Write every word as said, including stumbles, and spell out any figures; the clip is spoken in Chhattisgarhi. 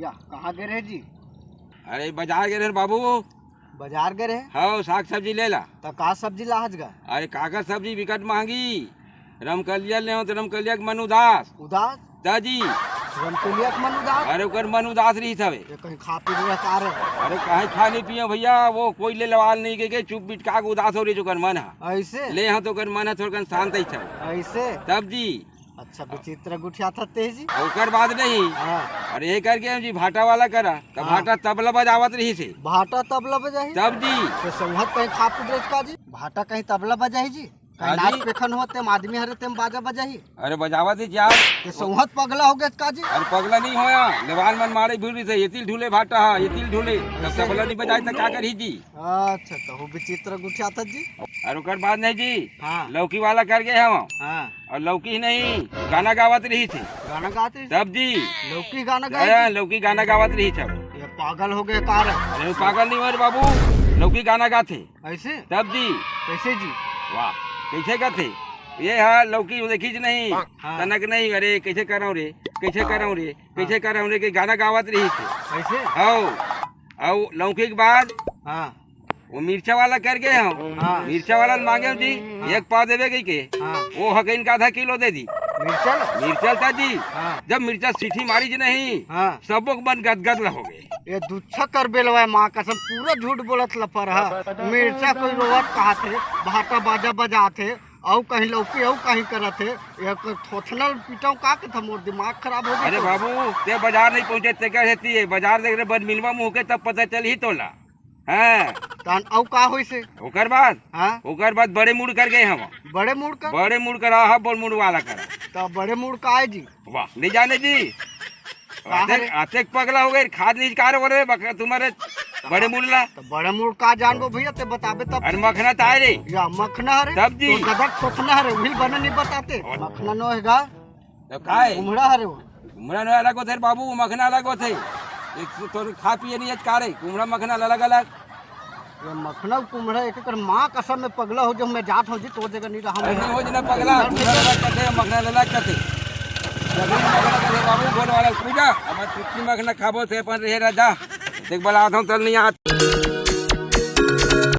या, कहाँ गे रहे जी? अरे, बाजार गे रहे बाबू। बाजार गे रहे? हव, साग सब्जी ले ला। त का सब्जी लाहज गा? अरे, काकर सब्जी बिकट महंगी। रमकलिया ले हो त रमकलिया के मन उदास। उदास? दाजी। रमकलिया के मन उदास? अरे, ओकर मन उदास रहिस हवे। ये कहीं खा पी लिया का रे? अरे, काहे खा नहीं पिए भैया, वो कोई ले लवाल नहीं के, के चुप बिटका के उदास हो रही ओकर मन ह। ऐसे? ले हो त ओकर मन ह थोड़कन शांत ही छवे। ऐसे? तब जी। अच्छा, विचित्र गुठिया था तेजी। ओकर बात नहीं। हाँ। अरे, ये करके हम जी भाटा वाला करा, त हाँ। भाटा तबला बजावत रहिस हे। भाटा तबला बजाही? तब जी। त संगत कहीं खा पी लेत का जी? भाटा कहीं तबला बजाही जी? कहीं हाँ नाच जी। पेखन हो, तेम आदमी हरे, तेम बाजा बजाही। अरे, बजावत ही यार। ते सोहत पगला हो गए का जी? अरे, पगला नहीं होया, लेवाल मन मारे भूल रही थे, ये तिल ढूले भाटा हा, ये तिल ढूले, तब ऐसे? तबला नहीं बजाए त का करही जी? अच्छा, त वो विचित्र गुठिया था जी। अरे, ओकर बात नहीं जी। हाँ। लौकी वाला कर गए हम। हाँ। अउ लौकी नहीं, गाना गावत रहिस हे। गाना गात रहिस? तब जी। लौकी गाना गाए हाँ, जी? लौकी गाना गावत रहिस हे। ये पागल हो गए का रे? अरे, वो पागल नहीं हो रे बाबू, लौकी गाना गाथे। ऐसे? तब जी। कैसे जी? वाह, कैसे गाथे? ये हा लौकी वो देखिस नहीं, हाँ। तनक नहीं, अरे, कैसे करौं रे, कैसे करौं रे, कैसे करौं रे, के गाना गावत रहिस हे। ऐसे? हव, अउ लौकी के बाद हाँ। वो मिर्चा वाला कर गए हम। हाँ। मिर्चा वाला ल मांगे हम जी, हाँ। एक पाव देवे कहिके। हाँ। वो हकइन का आधा किलो दे दी। मिर्चा ल? मिर्चा ल त जी। हाँ। जब मिर्चा सीटी मारिस नहीं, हाँ। सबो के मन गदगद ल हो गए। ये दुच्छा कर बेलवा माँ कसम, पूरा झूठ बोलत लफर हा। मिर्चा कोई रोवत कहाथे, भाटा बाजा बजाथे, अउ कहीं लौकी, अउ कहीं करत हे। ये क-, थोथना ल पीटौं का के था, मोर दिमाग खराब हो गया अरे तो। बाबू, ते बाजार नहीं पहुंचे, ते कहे थी, बाजार देख रहे, बन मिलवा मुंह के, तब पता चलही तोला। हाँ। तहन अउ का होइस हे? ओकर बाद? हाँ। ओकर बाद बड़े मूड़ कर गए हम। बड़े मूड़ कर? बड़े मूड़ कर, हाँ, बड़े मूड़ वाला कर। त बड़े मूड़ का आए जी? वाह, नहीं जाने जी। का अतेक, हरे? अतेक पगला हो गए, खाद नहीं कार बोले, बक-, तुम्हारे बड़े मूड़ ला। त बड़े मूड़ का जानबो भैया, ते बताबे तब। अरे मखना त आए रे। या मखना हरे? तब जी। तो गदक खोखना हरे, वही बने नहीं बताते। और मखना नो है गा। तो का है? कुम्हड़ा हरे वो। कुम्हड़ा ना अलग होथे रे बाबू, मखना अलग होथे। एक तो तोर खा पिए नहीं आज का रे, कुम्हड़ा मखना अलग अलग। ये मखना कुम्हड़ा एक एकर माँ कसम में पगला हो जो मैं जात हूँ जी, तोर जगह नहीं रहा अरे हूँ। नहीं हो जना पगला, कुम्हड़ा अलग कथे, मखना अलग कथे। जबरी मखना कथे बाबू, गोल वाला पूजा, अब छुट्टी मखना खाबो थे अपन रहे राजा। देख बला आता हूँ, चल नहीं आ।